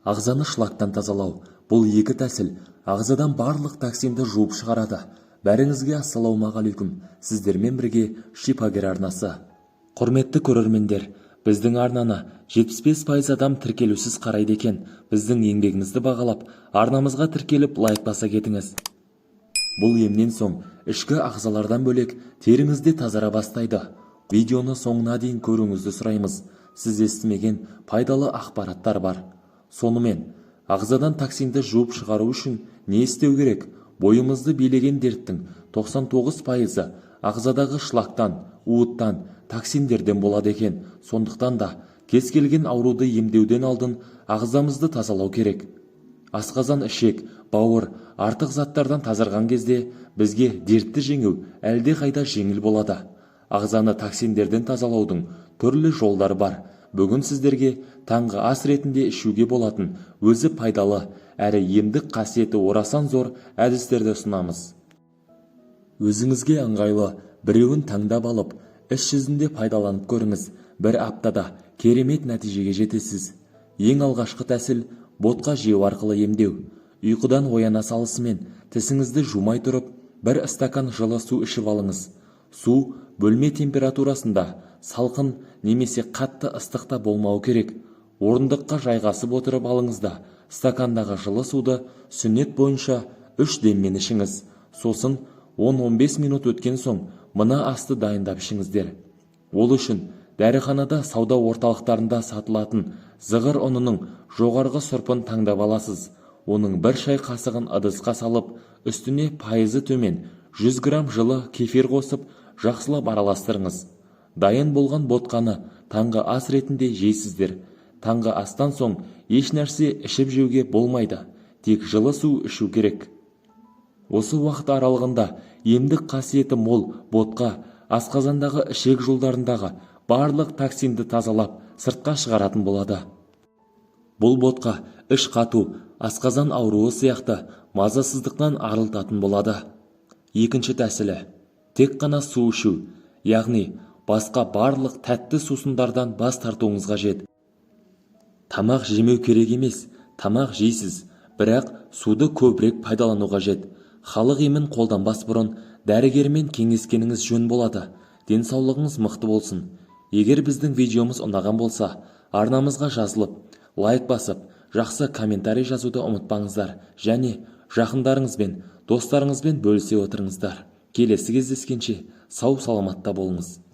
Ағзаны шлактан тазалау. Бұл екі тәсіл ағзадан барлық токсинді жуып шығарады. Бәріңізге ассалаумағалейкум! Сіздермен бірге Шипагер арнасы. Құрметті көрермендер, біздің арнаны 75% адам тіркелусіз қарайды екен. Біздің еңбегімізді бағалап, арнамызға тіркеліп, лайк баса кетіңіз. Бұл емнен соң ішкі ағзалардан бөлек, теріңіз де тазара бастайды. Видеоны соңына дейін көруіңізді сұраймыз. Сіз естімеген пайдалы ақпараттар бар. Сонымен, ағзадан токсинді жуып шығару үшін не істеу керек? Бойымызды билеген дерттің 99%-ы ағзадағы шлактан, уыттан, токсиндерден болады екен. Сондықтан да кез келген ауруды емдеуден алдын ағзамызды тазалау керек. Асқазан, ішек, бауыр артық заттардан тазарған кезде, бізге дертті жеңу әлдеқайда жеңіл болады. Ағзаны токсиндерден тазалаудың түрлі жолдары бар. Бүгін сіздерге таңғы ас ретінде ішуге болатын, өзі пайдалы әрі емдік қасиеті орасан зор әдістерді ұсынамыз. Өзіңізге ыңғайлы біреуін таңдап алып, іс жүзінде пайдаланып көріңіз. Бір аптада керемет нәтижеге жетесіз. Ең алғашқы тәсіл – ботқа жеу арқылы емдеу. Ұйқыдан ояна салысымен, тісіңізді жумай тұрып, бір стакан жылы су ішіп алыңыз. Су бөлме температурасында, салқын немесе қатты ыстық та болмауы керек. Орындыққа жайғасып отырып алыңыз да, стакандағы жылы суды сүннет бойынша үш деммен ішіңіз. Сосын 10-15 минут өткен соң мына асты дайындап ішіңіздер. Ол үшін дәріханада, сауда орталықтарында сатылатын зығыр ұнының жоғарғы сұрпын таңдап аласыз. Оның бір шай қасығын ыдысқа салып, үстіне пайызы төмен 100 грамм жылы кефир қосып, жақсылап араластырыңыз. Дайын болған ботқаны таңғы ас ретінде жейсіздер. Таңғы астан соң еш нәрсе ішіп жеуге болмайды, тек жылы су ішу керек. Осы уақыт аралығында емдік қасиеті мол ботқа асқазандағы, ішек жолдарындағы барлық токсинді тазалап, сыртқа шығаратын болады. Бұл ботқа іш қату, асқазан ауруы сияқты мазасыздықтан арылтатын болады. Екінші тәсілі – тек қана су ішу, яғни басқа барлық тәтті сусындардан бас тартуыңыз қажет. Тамақ жемеу керек емес, тамақ жейсіз, бірақ суды көбірек пайдалану қажет. Халық емін қолданбас бұрын дәрігермен кеңескеніңіз жөн болады. Денсаулығыңыз мықты болсын! Егер біздің видеомыз ұнаған болса, арнамызға жазылып, лайк басып, жақсы комментарий жазуды ұмытпаңыздар және жақындарыңызбен, достарыңызбен бөлісе отырыңыздар. Келесі кездескенше сау саламатта болыңыз!